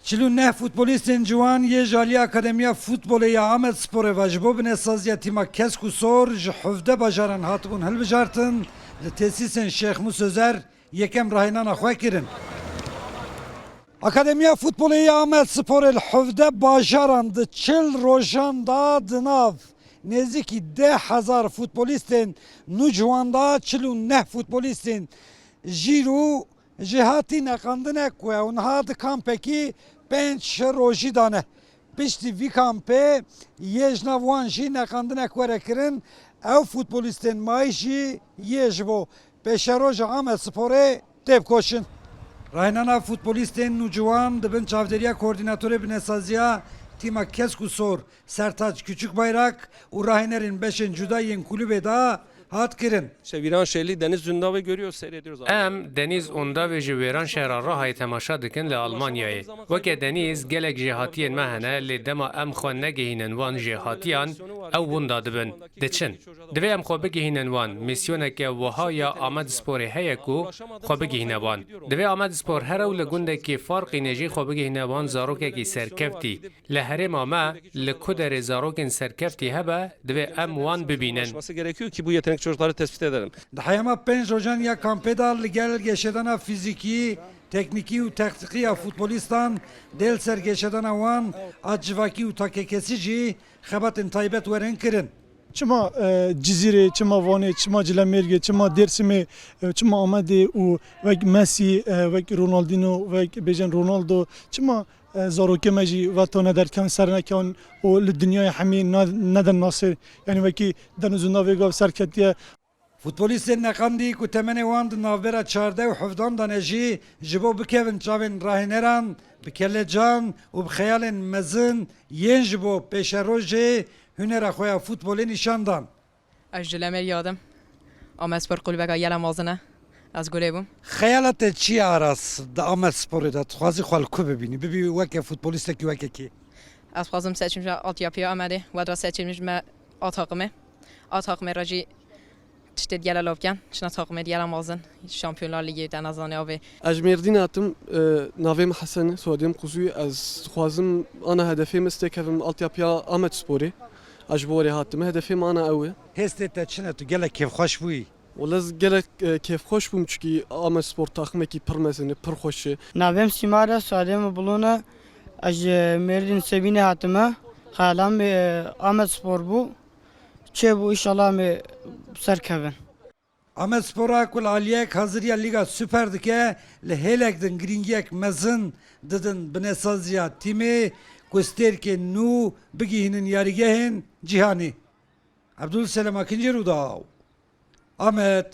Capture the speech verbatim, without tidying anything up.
Çil û neh futbolîstên ciwan yê ji alî Akademiya Futbolê ya Amedsporê ve ji bo binesaziya tîma Kesk û Sor ji hevdeh bajaran hatibûn hilbijartin, li tesîsên Şêx Mûs Özer yekem rahênana xwe kirin. Akademiya Futbolê ya Amedsporê li hevdeh bajaran di çil rojan de di nav nêzîkî deh hezar futbolîstên nûciwan de çil û neh futbolîstên jîr û jêhatî neqandine ku ew niha di kampekî pênc şeş rojî de ne. Piştî vî kampê yê ji nav wan jî neqandinek were kirin, ew futbolîstên mayî jî yê ji bo pêşeroja Amedsporê têbkoşin. Rahênana futbolîstên nûciwan di bin çavdêriya koordînatorê binesaziya tîma Kesk û Sor, Sertaç Küçükbayrak û rahênerên beşên cuda yên kulübê de hat kirin. İşte Viranşehirli Deniz Ündav'ı görüyoruz, seyrediyoruz abi. Em Deniz Undavê ji Wêranşehra Rahayê temaşa dikin li Almanyayê. Weke Deniz gelek jêhatiyên me hene, lê dema em xwe negihînin wan jêhatiyan, ew winda dibin, diçin. Divê em xwe bigihînin wan, mîsyoneke wiha ya Amedsporê heye ku xwe bigihîne wan. Divê Amedspor here û li gundekî farqî ne jî xwe bigihîne wan zarokekî serkeftî. Li herêma me li ku derê zarokên serkeftî hebe, divê em wan bibînin. Çalışması gerekiyor ki bu yetenek çocukları tespit edelim. Di heyama pênc rojan ya kampê de li gel geşedana fîzîkî, teknîkî û taktîkî ya futbolîstan, dê li ser geşedana wan a civakî û takekesî jî xebatên taybet werin kirin. Çima, e, Cizîrê, çima Vanê, çima Cilemêrgê, çima Dêrsimê, e, çima Amedê û wek Messi, e, wek Ronaldinho, wek bêjin Ronaldo, çima, e, zarokê me jî ve tane derkevin, ser nekevin û li dinyayê hemî na-, nedin nasê, yanî wekî Deniz Undavê gav serketiye. Futbolîstên neqandî ku temenê wan di navbera çardeh û hevdan de ne jî, ji bo bikevin çavên rahêneran, bi kelecan û bi xeyalên mezin yên ji bo pêşerojê hunera xwe ya futbolê nîşan dan. Ez ji Lemeriyê hatim. Amedspor kulübeka gelek mezin e. Ez gurê bûm. Xeyala te çi ye Aras di Amedsporê de? Dixwazî xwe li ku bibînî? Bibî weke futbolîstekî weke kî? Ez dixwazim seçim ji altyapıya Amedê, we de seçim ji me A takımê. A takımê re jî tiştê digele lopken, çina takımê digele mazin, Şampiyonlar Ligi te nazane abi. Ez ji Mêrdîn hatim, e, navê min Hesen e, soyadê min Quzû ye. Ez dixwazim ana hedefê min stêkevim altyapıya Amedsporê. Ez ji bo werê hatime, hedefê min ana ew e. Hêstê te çi ne? Tu gelek kêfxweş bûyî? Wele ez gelek, e, kêfxweş bûm, çikî Amedspor taximekî pir mezin e, pir xweş e. Navê min Sîmar e, soyadê min Bulûn e. Ez ji Mêrdîn Sebînê hatime. Xeyala min, e, Amedspor bû. Çêbû, înşallah em ê serkevin. Amedspora ku li aliyek haziriya Lîga Super dike, li hêlek din girîngiyek mezin didin binesaziya tîmê ku stêrkên nû bigihînin yarîgehên cîhanî. Ebdulselem Akincî, Rûdaw, Amed.